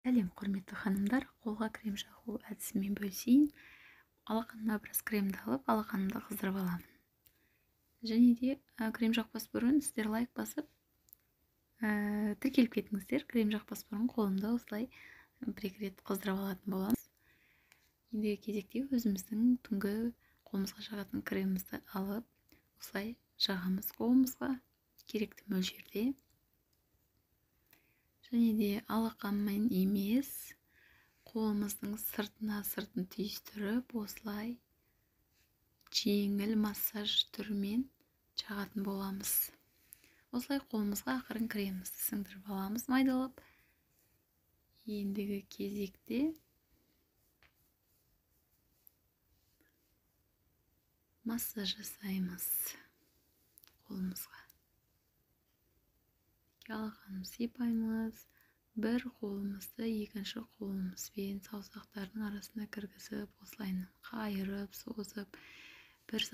Сәлем, құрметті ханымдар! Қолға крем жағу әдісімен бөлісейін. Алақаныма біраз кремді алып, алақанымды қыздырып аламын. Және де крем жақпас бұрын сіздер лайк басып, тіркеліп кетіңіздер. Крем жақпас бұрын қолымды осылай бір-екі рет қыздырып алатын боламыз. Ендігі кезекте өзіміздің түнгі қолымызға жағатын кремімізді алып, осылай жағамыз қолымызға керекті мөлшерде. Және де алақанмен емес, қолымыздың сыртына сыртын түйістіріп, осылай жеңіл массаж түрімен жағатын боламыз. Осылай қолымызға ақырын кремімізді сіңдіріп аламыз майдалап. Ендігі кезекте массаж жасаймыз қолымызға. Алақанымызды сипаймыз. Бір қолымызды екінші қолымызбен саусақтардың арасына кіргізіп, осылай қайырып, созып, бір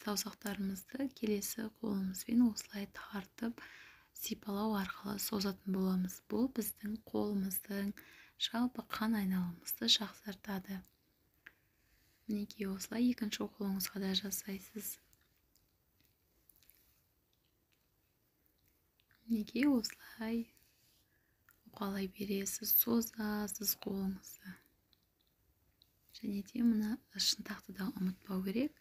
саусақтарымызды келесі қолымызбен осылай тартып, сипалау арқылы созатын боламыз. Бұл біздің қолымыздың жалпы қан айналымымызды жақсартады. Мінекей, осылай екінші қолыңызға да жасайсыз. Мінекей, осылай уқалай бересіз, созасыз қолыңызды. Және де мына шынтақты да ұмытпау керек.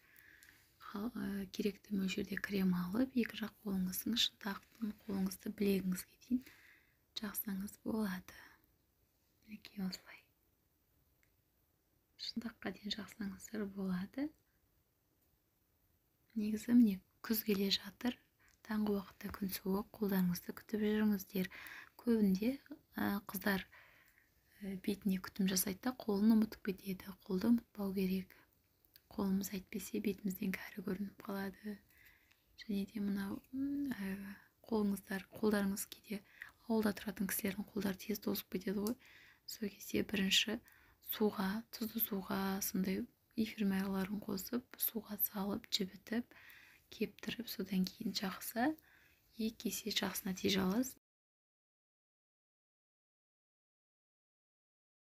Керекті мөлшерде крем алып, екі жақ қолыңыздың шынтақтың қолыңызды білегіңізге дейін жақсаңыз болады. Мінекей, осылай шынтаққа дейін жақсаңыздар болады. Негізі міне күз келе жатыр. Таңғы уақытта күн суық, қолдарыңызды күтіп жүріңіздер. Көбінде қыздар бетіне күтім жасайды да қолын ұмытып кетеді. Қолды ұмытпау керек. Қолымыз әйтпесе бетімізден кәрі көрініп қалады. Және де мынау қолдарыңыз кейде ауылда тұратын кісілердің қолдары тез тозып кетеді ғой. Сол кезде бірінші суға, тұзды суға сондай эфир майларын қосып, суға салып, жібітіп, кептіріп, содан кейін жақса, екі есе жақсы нәтиже аласыз.